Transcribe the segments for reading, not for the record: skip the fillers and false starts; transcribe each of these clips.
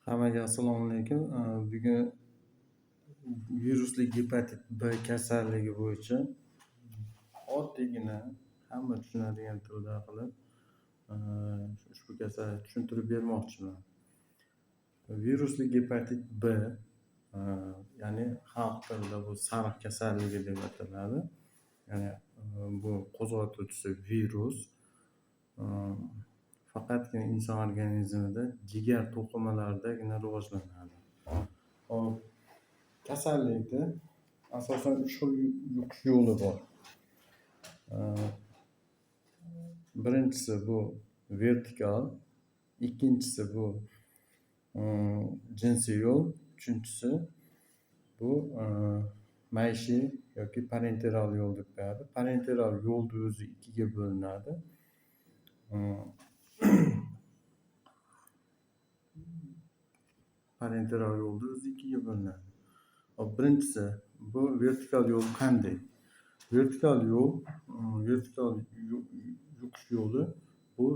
Hammaga assalomu alaykum. Bugun virusli gepatit B kasalligi bo'yicha oddiygina, hamma tushunadigan tilda qilib ushbu kasallikni tushuntirib bermoqchiman. Virusli gepatit B, ya'ni xalq tilida bu sariq kasalligi deb ataladi. Ya'ni bu qo'zg'atuvchisi virus. Faqatgina inson organizmida jigar to'qimalaridagina rivojlanadi. Hop, kasallikni asosan uch xil yuqish yo'li bor. Birinchisi bu vertikal, ikkinchisi bu jinsiy yo'l, uchinchisi bu maishiy yoki parenteral yo'l deb qo'yadi. Parenteral yo'lni o'zi ikkiga bo'linadi. Parenteral yo'lni o'zi ikkiga bo'linadi. Hop, birinchisi bu vertikal yo'l qanday? Vertikal yo'l, vertikal yuqish yo'li bu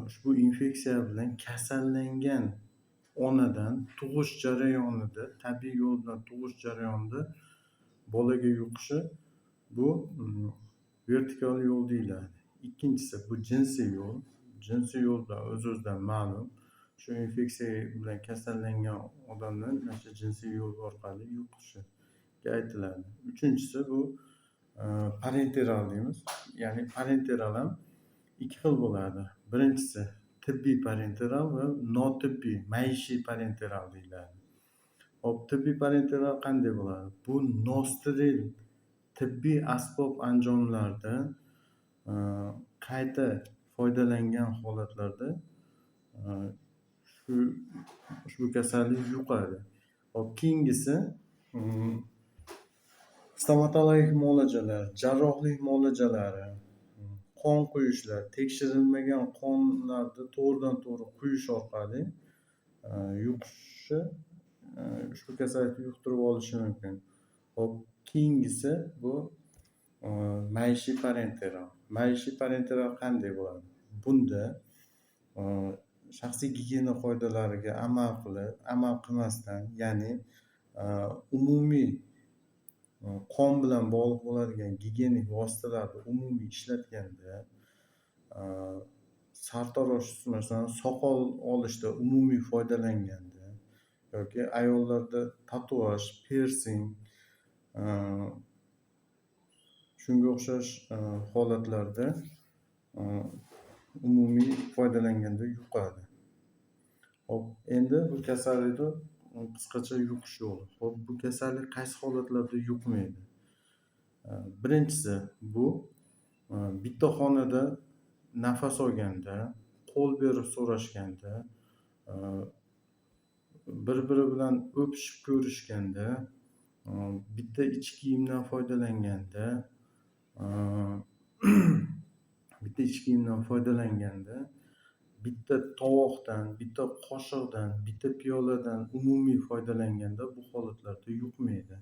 ushbu infeksiya bilan kasallangan onadan tug'ish jarayonida, tabiiy yo'l bilan tug'ish jarayonida bolaga yuqishi bu vertikal yo'l deyiladi. Ikkinchisi bu jinsiy yo'l. Jinsiy yo'l bilan o'z-o'zidan ma'lum. Shu infeksiya bilan kasallangan odamdan mana shu jinsiy yo'l orqali yuqishiga aytiladi. Uchinchisi bu parenteral deymiz. Ya'ni parenteral ham ikki xil bo'ladi. Birinchisi tibbiy parenteral va notibbiy, maishiy parenteral deyiladi. Hop, tibbiy parenteral qanday bo'ladi? Bu nosteril tibbiy asbob anjomlardan qayta foydalangan holatlarda shu ushbu kasallik yuqadi. Hop, keyingisi stomatologik muolajalar, jarrohlik muolajalari, qon quyishlar, tekshirilmagan qonlarni to'g'ridan to'g'ri quyish orqali yuqishi, ushbu kasallikni yuqtirib olishi mumkin. Hop, keyingisi bu maishiy parenteral. Maishiy parenteral qanday bo'ladi? Bunda shaxsiy gigiyena qoidalariga amal qilib, amal qilmasdan, ya'ni umumiy qon bilan bog'liq bo'ladigan gigiyenik vositalarni umumiy ishlatganda, sartarosh, masalan, soqol olishda umumiy foydalanganda yoki ayollarda tatuaj, persing, shunga o'xshash holatlarda umumiy foydalanganda yuqadi. Hop, endi bu kasallikni qisqacha yuqish yo'li. Hop, bu kasallik qaysi holatlarda yuqmaydi? Birinchisi bu bitta xonada nafas olganda, qo'l berib so'rashganda, bir-biri bilan o'pishib ko'rishganda, bitta ich kiyimdan foydalanganda, bitta ich kiyimdan foydalanganda, bitta tovoqdan, bitta qoshiqdan, bitta piyoladan umumiy foydalanganda bu holatlarda yuqmaydi.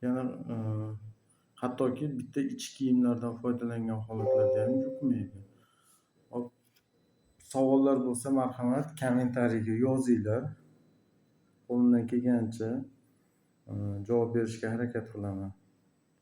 Yana hattoki bitta ich kiyimlardan foydalangan holatlarda ham yuqmaydi. Hop, savollar bo'lsa, marhamat, kommentariyga yozinglar. Qo'limdan kelgancha javob berishga harakat qilaman.